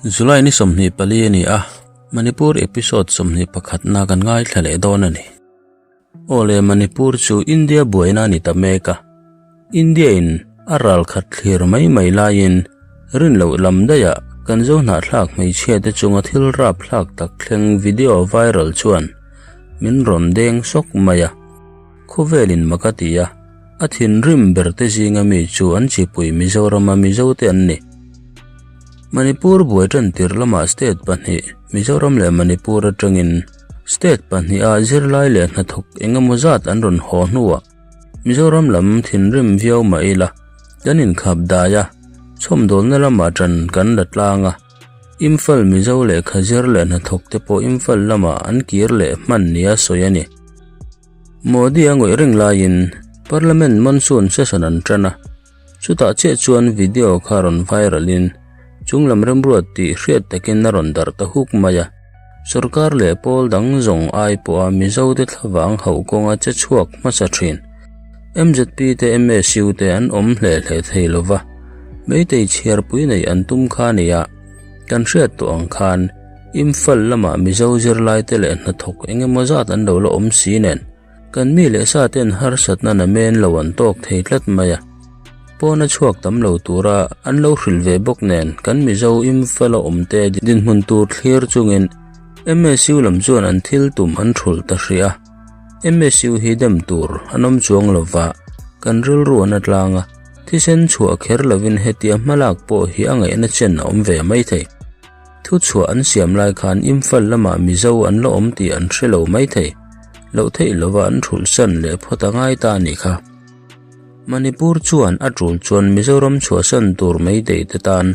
July ni 24 a ni a, Manipur episode 21 na kan ngaithla leh dawn a ni. Awle Manipur chu India buaina a ni ta mek a, India in a ral khat thlir mai mai laiin rin loh lam daihah kan zo hnahthlak hmeichhia te chunga thil rap thlak tak thleng video viral chuan min rawn deng sawk mai a. Khawvelin mak a ti a, a thinrim ber te zinga mi chu an chipui Mizorama Mizote an ni. Manipur buai tantir lamah state pahnih, Mizoram leh Manipur atangin state pahniha zirlai leh hnathawk engemaw zat an rawn haw hnuah Mizoram lam thinrim viau mah ila kan inkhap dai a, chhawmdawlna lamah tan kan la tlang a, Imphal Mizo lehkha zir leh hnathawk te pawh Imphal lamah an kir leh hman nia sawi a ni. Modi a ngawih reng laiin Parliament monsoon session an tan a, chutah chiah chuan video kha rawn viral in chunglam remruat tih hriat takin a rawn darh ta huk mai a. Sorkar leh pawl dang zawng ai pawha Mizo te thlavang hauh kawnga che chhuak hmasa thin MZP te MSU te an awm hle hle thei lova, Meitei chhiarpui neih an tum kha nia kan hriat tawh ang khan Imphal lamah Mizo zirlaite leh hnathawk eng emaw zat an lo la awm si nen, kan mi leh sa ten harsatna na men lo an tawk thei tlat mai a. Pawna chhuak tam lo tura an lo hrilh ve bawk nen kan Mizo Imphal a awmte dinhmun tur thlir chungin MSU lam chuan an thil tum an thulh ta hrih a. MSU hi dem tur an awm chuang lova kan rilru an a tlang a, thisen chhuah kher lovin hetia hmalak pawh hi a ngaihna chen a awm ve mai thei. Thuchhuah an siam lai khan Imphal lamah Mizo an la awm tih an hre lo mai thei. Loh theih lova an thulhsan leh phawt a ngai ta a nih kha. Manipur chuan a tul chuan Mizoram chhuahsan tur Meitei te tan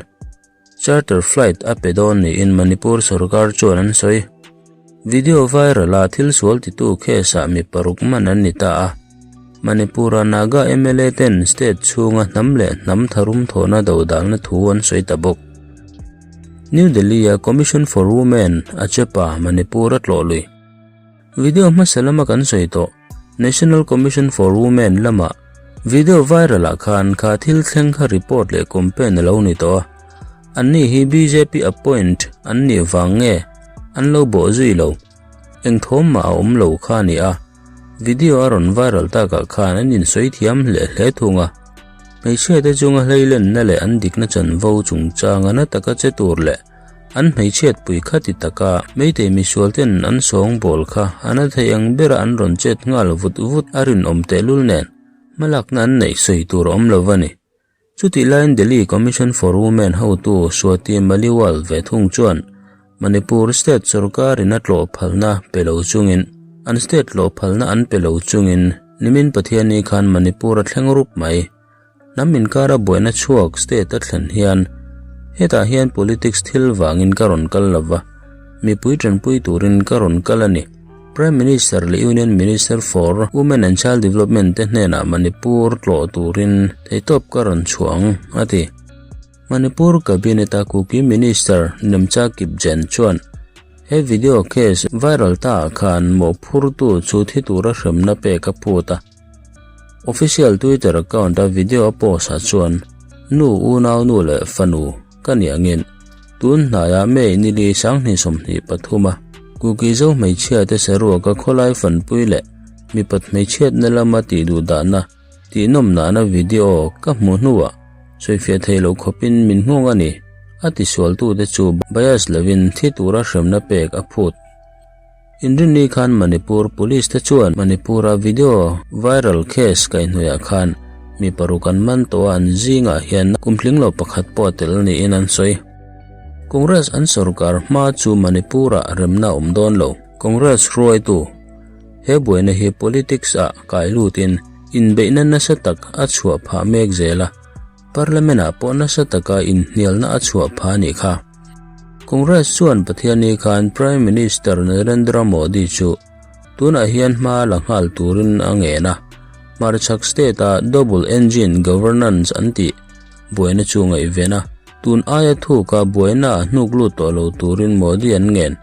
charter flight a pe dawn niin Manipur sorkar chuan an sawi. Video viral a thil sual titu case ah mi paruk man an ni ta a. Manipur-a Naga mla ten state chhunga hnam leh hnam tharum thawhna dodalna thu an sawi ta bawk. New Delhi-a Commission for Women a chepa Manipur a tlawh lui. Video hmasa lama kan sawi tawh National Commission for Women lama video viral ah khan kha thil thleng kha report leh complaint a lo ni tawh a. Anni hi bjp appoint an nih vang nge an lo bawh zui lo. Eng thawm mah a awm lo kha a ni a. Video a rawn viral takah khan an insawi thiam hle hle thung a. Hmeichhiate chunga hleilenna leh an dikna chanvo chungchanga na taka che tur leh an hmeichhiatpui kha ti taka Meitei misualten an sawngbawl kha a na thei ang bera an rawn chet nghal vut vut a rinawm tehlul nen hmalakna an neih sawi tur a awm lo a ni. Chutih laiin Delhi Commission for Women hotu Swati Maliwal ve thung chuan Manipur state sorkarin a tlawh phalna pe lo chungin an state tlawh phalna an pe lo chungin nimin Pathianni khan Manipur a thleng rup mai. Hnam inkara buaina chhuak state a thlen hian hetah hian politics thil vangin ka rawn kal lova, mipui tanpui turin ka rawn kal a ni. Prime Minister leh Union Minister for Women and Child Development te hnenah Manipur tlawh turin theihtawp ka rawn chhuah ang, a ti. Manipur Cabinet-a Kuki Minister Nemcha Kipgen chuan he video case viral taah khan mawhphurtu chu thi tura hremna pek a phut a. Official Twitter account-a video a post-ah chuan nu, unau nu leh fanu, Ka ni angin, tun hnaiah May nili 2023 a Kuki Zo hmeichhia te saruaka khawlai fanpui leh mipat hmeichhiatna lama tih duhdahna tih nawmnahna video ka hmuh hnuah sawifiah theih loh khawpin min nghawng a ni, a tisualtute chu bias lovin thi tura hremna pek a phut. Inrinni khan Manipur Police te chuan Manipur-a video viral case kaihhnawihah khan mi paruk an man tawh a, an zingah hian kum tling lo pakhat pawh a tel niin an sawi. Congress an sorkar hma chu Manipur-ah remna a awm dawn lo. Congress hruaitu he buaina hi politics-ah kai lutin inbeihna nasa tak a chhuah phah mek zel a, Parliament-ah pawh nasa taka inhnialna a chhuah phah a nih kha. Congress chuan Pathianni khan Prime Minister Narendra Modi chu tunah hian hma la nghal turin a ngen a, hmarchhak state-a double engine governance an tih buaina chu ngaihven a, tun aia thuka buaina a hnuk lut tawh lo turin Modi an ngen.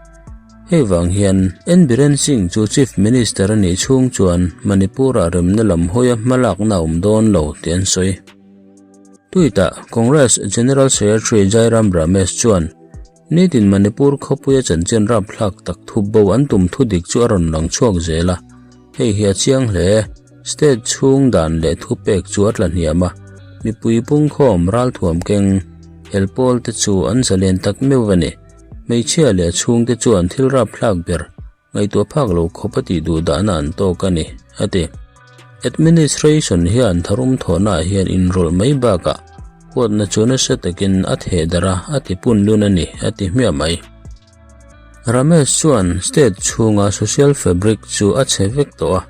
Hei vang hian N Biren Singh chu Chief Minister a nih chhung chuan Manipur-ah remna lam hawia hmalakna a awm dawn lo tih an sawi. Tweet-ah Congress General Secretary Jairam Ramesh chuan Nitin Manipur khawpuia chanchin rapthlak tak thup bo an tum thu dik chu a rawn lang chhuak zel a, hei hi a chiang hle. State chhung dan leh thupek chu a tla hniam a, mipui pungkhawm ralthuam keng helpawl te chu an zalen tak meuh a ni. Hmeichhia leh a chhungte chuan thil rapthlak ber Ngaihtuah phak lo khawp a tih duh dahna an tawk a ni, a ti. Administration hian tharum thawhnaah hian inrawlh mai bakah huatna chu nasa takin a theh darh a, a ti pun lun a ni, a ti hmiah mai. Ramesh chuan state chhunga social fabric chu a chhe vek tawh a,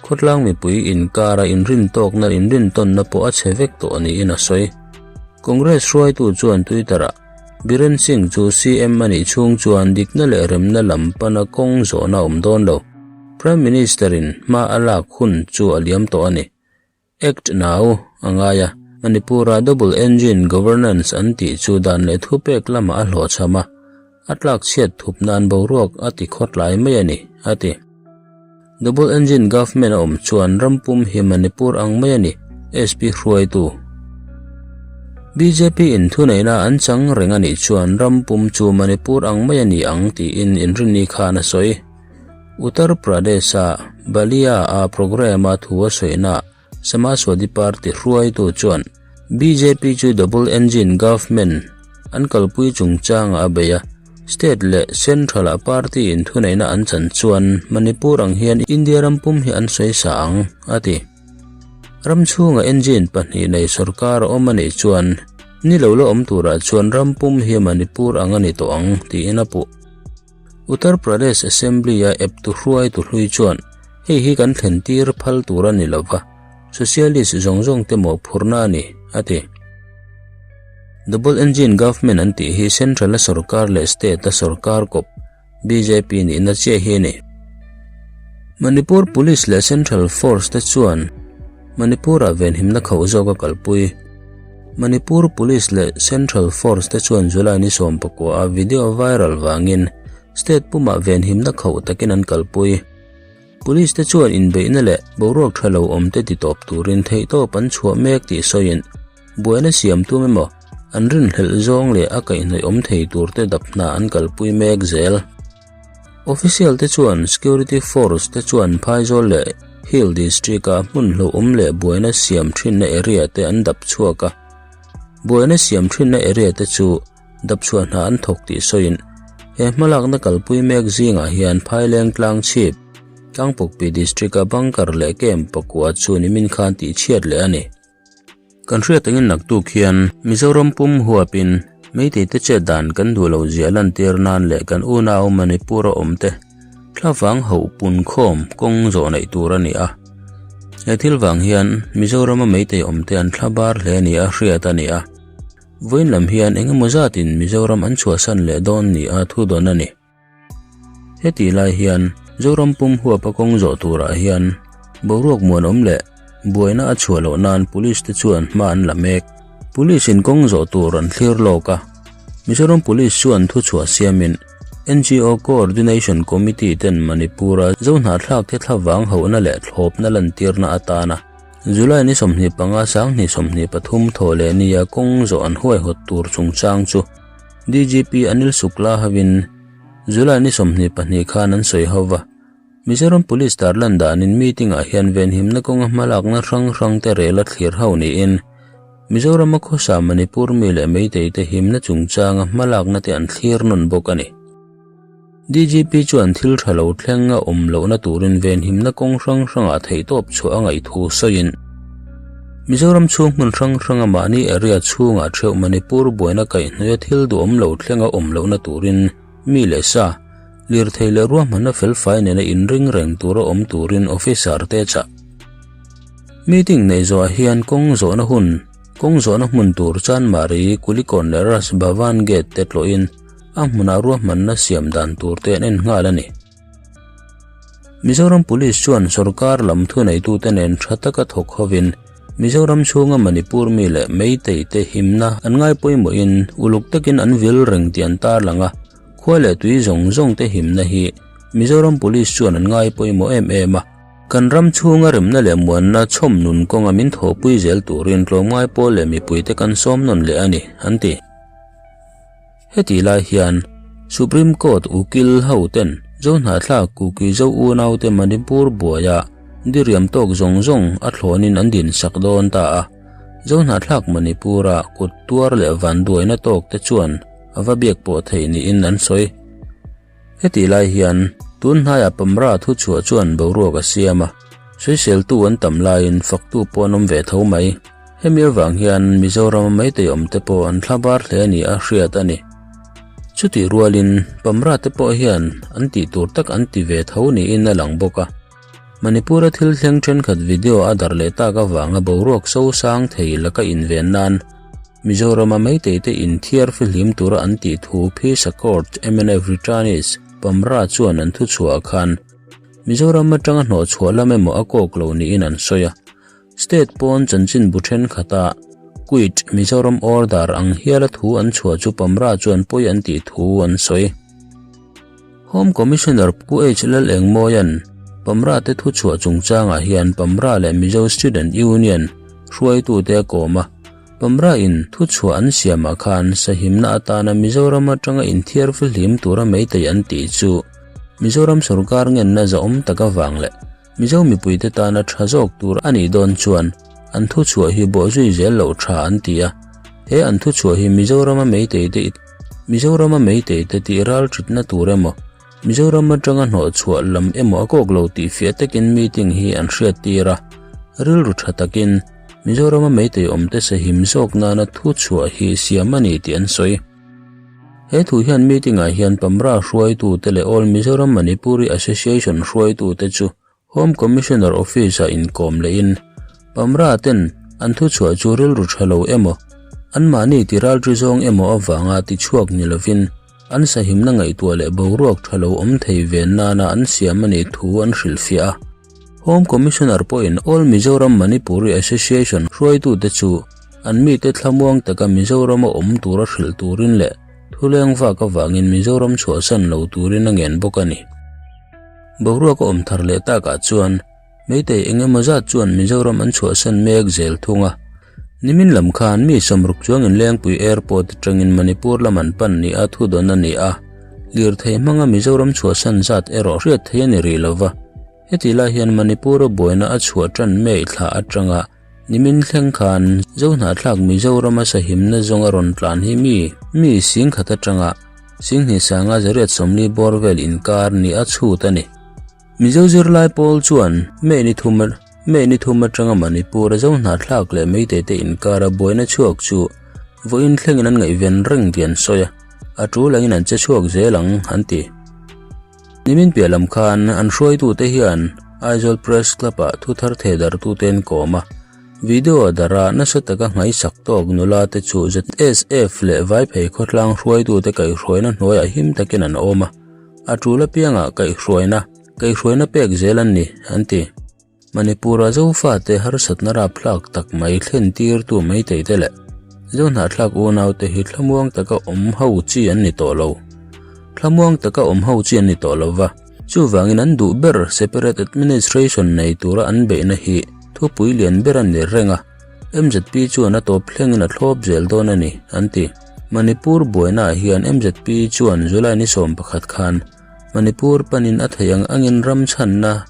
khawtlang mipui inkara inrintawkna inrintawnna pawh a chhe vek tawh niin a sawi. Congress hruaitu chuan Twitter-ah, Biren Singh chu CM a nih chhung chuan dikna leh remna lam pana kawng zawhna a awm dawn lo. Prime Minister-in hma a lak hun chu a liam tawh a ni. Act nau a ngai a, Manipur-a Double Engine Governance an tih chu dan leh thupek lamah a hlawhchham a, a tlak chhiat thup nan boruak a ti khawtlai mai a ni, a ti. Double Engine Government a awm chuan ram pum hi Manipur ang mai a ni, SP hruaitu. Bjp in thuneihna an chang reng a nih chuan ram pum chu Manipur ang mai a ni ang tiin inrinni khan a sawi. Uttar Pradesh-a Ballia-a programme-a thu a sawihnaah Samajwadi Party hruaitu chuan bjp chu Double Engine Government an kalpui chungchangah a bei a, State leh Central-ah party in thuneihna an chan chuan Manipur ang hian India ram pum hi an sawi sa ang, a ti. Ram chhunga engine pahnih nei sorkar a awm a nih chuan ni lo la awm turah chuan ram pum hi Manipur ang a ni tawh ang, tiin a puh. Uttar Pradesh Assembly-a eptu hruaitu hlui chuan hei hi kan thlen tir phal tur a ni lo va, Socialist zawng zawng te mawhphurhna a ni, a ti. Double Engine Government an tih hi Central-a sorkar leh State-a sorkar kawp bjp nihna chiah hi a ni. Manipur Police leh Central Force te chuan Manipur-ah venhimna khauh zawk a kalpui. Manipur Police leh Central Force te chuan July ni 19 a video viral vangin state pumah venhimna khauh takin an kalpui. Police te chuan inbeihna leh boruak tha lo awm te titawp turin theihtawp an chhuah mek tih sawiin buaina siam tum emaw an rinhlelh zawng leh a kaihhnawih awm thei tur te dap hna an kalpui mek zel. Official te chuan Security Force te chuan Phaizawl leh Hill District ah hmun hlauhawm leh buaina siam thinna area te an dap chhuak a. Buaina siam thinna area te chu dap chhuah hna an thawk tih sawiin he hmalakna kalpui mek zingah hian Phaileng tlang chhip, Tlangpukpi District a bunker leh camp pakua chu nimin khan tihchhiat leh a ni. Kan hriat angin naktuk hian Mizoram pum huapin Meitei te chet dan kan duh loh zia lantir nan leh kan unau Manipur a awm te thlavang hauh pun khawm kawng zawh neih tur a ni a. He thil vang hian Mizoram a Meitei awm te an thla bar hle ni a hriat a ni a. Vawiin lam hian engemaw zatin Mizoram an chhuahsan leh dawn ni a thu dawn a ni. Hetih lai hian Zoram pum huapa kawng zawh turah hian boruak muanawm leh buaina a chhuah loh nan Police te chuan hma an la mek. Police in kawng zawh tur an thlir lawk a, Mizoram Police chuan thuchhuah siamin NGO Coordination Committee ten Manipur-a Zohnahthlak te thlavang hauhna leh thlawpna lantirna atana July ni 25 2023 thawh leh nia kawng zawh an huaihawt tur chungchang chu DGP Anil Shukla hovin July ni 22 khan an sawi ho va. Mizoram Police tarlan danin meeting-ah hian venhimna kawnga hmalakna hrang hrang te rel a thlir ho niin Mizorama khawsa Manipur mi leh Meitei te himna chungchanga hmalakna te an thlir nawn bawk a ni. DGP chuan thil tha lo thleng a awm lohna turin venhimna kawng hrang hrangah theihtawp chhuah a ngaih thu sawiin Mizoram chhung hmun hrang hranga mahni area chhungah theuh Manipur buaina kaihhnawih a thil duhawm lo thleng a awm lohna turin mi leh sa, lirthei leh ruahmanna felfai nena inring reng tura awm turin officer te chah. Meeting neih zawhah hian kawng zawhna hun, kawng zawhna hmun tur Chanmari, Kulikawn leh Raj Bhavan Gate te tlawhin a hmunah ruahmanna siam dan tur te an en nghal a ni. Mizoram Police chuan sorkar lam thuneitute nen tha taka thawk hovin Mizoram chhunga Manipur mi leh Meitei te himna an ngai pawimawhin uluk takin an vil reng tih an tarlang a, khua leh tui zawng zawng te himna hi Mizoram Police chuan an ngai pawimawh em em a. Kan ram chhunga remna leh muanna chhawm nun kawnga min thawhpui zel turin tlawmngai pawl leh mipuite kan sawm nawn leh a ni, an ti. Hetih lai hian Supreme Court ukil ho ten Zohnahthlak Kuki Zo unaute Manipur buaia diriam tawk zawng zawng a thlawnin an dinsak dawn ta a. Zohnahthlak Manipur-a kut tuar leh vanduaina tawk te chuan a va biak pawh theih niin an sawi. Hetih lai hian tun hnaiah Pamra thuchhuah chuan boruak a siam a, sawiseltu an tam laiin faktu pawh an awm ve tho mai. Hemi avang hian Mizorama Meitei awmte pawh an thla bar hle a ni a hriat a ni. Chutih rualin Pamra te pawh hian an tih tur tak an ti ve tho niin a lang bawk a. Manipur-a thil thleng thenkhat video a darh leh tak avanga boruak so sang thei laka inven nan Mizorama Meitei te inthiar fihlim tura an tih thu Phisa Court mnf Returnees Pamra chuan an thuchhuah khan Mizoram atanga hnawhchhuah lam emaw a kawk lo niin an sawi a. State pawn chanchinbu thenkhatah Quit Mizoram Order ang hiala thu an chhuah chu Pamra chuan pawi an tih thu an sawi. Home Commissioner Pu H Lalengmawia'n Pamra te thuchhuah chungchangah hian Pamra leh Mizo Student Union hruaitute a kawm a. Pamra in thuchhuah an siamah khan sahimna atana Mizoram atanga inthiar fihlim tura meitei an tih chu Mizoram sorkar ngenna zahawm tak avang leh Mizo mipuite tana tha zawk tur a nih dawn chuan an thuchhuah hi bawhzui zel loh tha an ti a. He an thuchhuah hi Mizorama meiteite Mizorama meiteite tih ral thitna tur emaw, Mizoram atanga hnawhchhuah lam emaw a kawk lo tih fiah takin meeting hi an hriattir a. Rilru tha takin Mizorama meitei awmte sahim zawk nana thuchhuah hi siam a ni tih an sawi. He thu hian meeting-ah hian Pamra hruaitute leh All Mizoram Manipuri Association hruaitute chu Home Commissioner Office-ah inkawm lehin Pamra ten an thuchhuah chu rilru tha lo emaw, anmahni ti ralṭi zawng emaw avanga tichhuak ni lovin an sahimna ngaihtuah leh boruak tha lo awm thei ven nana an siam a nih thu an hrilhfiah a. Home Commissioner pawhin All Mizoram Manipuri Association hruaitute chu an mite thlamuang taka Mizorama awm tura hrilh turin leh thuleng vak avangin Mizoram chhuahsan lo turin a ngen bawk a ni. Boruak a awm thar leh takah chuan Meitei eng emaw zat chuan Mizoram an chhuahsan mek zel thung a. Nimin lam khan mi sawmruk chuangin Lengpui Airport atangin Manipur lam an pan ni a thudawn a ni a, lirthei hmanga Mizoram chhuahsan zat erawh hriat theih a ni rih lova. Heti lai hian Manipur-a buaina a chhuah tan May thla atanga Nimin thleng khan Zohnahthlak Mizorama sahimna zawnga rawn tlan hi mi mi singkhat atanga Singhnih sanga zariat 40 bawr vel inkar ni a chhut a ni. Mizo zirlai pawl chuan May ni thum May ni thum atanga Manipur-a Zohnahthlak leh Meitei te inkara buaina chhuak chu vawiin thlengin an ngaihven reng tih an sawi a, a tul angin an che chhuak zel ang an ti. Nimin piah lam khan an hruaitute hian Aizawl Press Club-ah thuthar thehdarhtute an kawm a, video dara nasa taka nghaisak tawk nula te chu ZSF leh Vaiphei khawtlang hruaitute kaihhruaina hnuaiah him takin an awm a, a tul apiangah kaihhruaina kaihhruaina pek zel an ni, an ti. Manipur-a Zofate harsatna rapthlak tak mai thlen tirtu Meitei-te leh Zohnahthlak unaute hi thlamuang taka awm ho chi an ni tawh lo. Thlamuang taka awm ho chi an ni tawh lo va, chuvangin an duh ber Separate Administration nei tura an beihna hi thupui lian ber a ni reng a, mzp chuan a tawp thlengin a thlawp zel dawn a ni, an ti. Manipur buainaah hian mzp chuan July ni 11 khan Manipur panin a theih ang angin ram chhanna,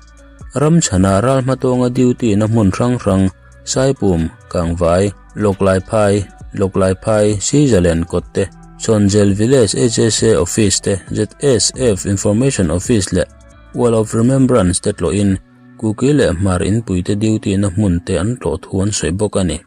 ram chhana ral hmatawnga duty na hmun hrang hrang, Saipum, Kangvai, Lawklaiphai, Lawklaiphai, Sizalen kawt te, Chawnzel Village HSA Office te, ZSF Information Office leh Wall of Remembrance te tlawhin Kuki leh Hmar inpuite duty na hmun te an tlawh thu an sawi bawk a ni.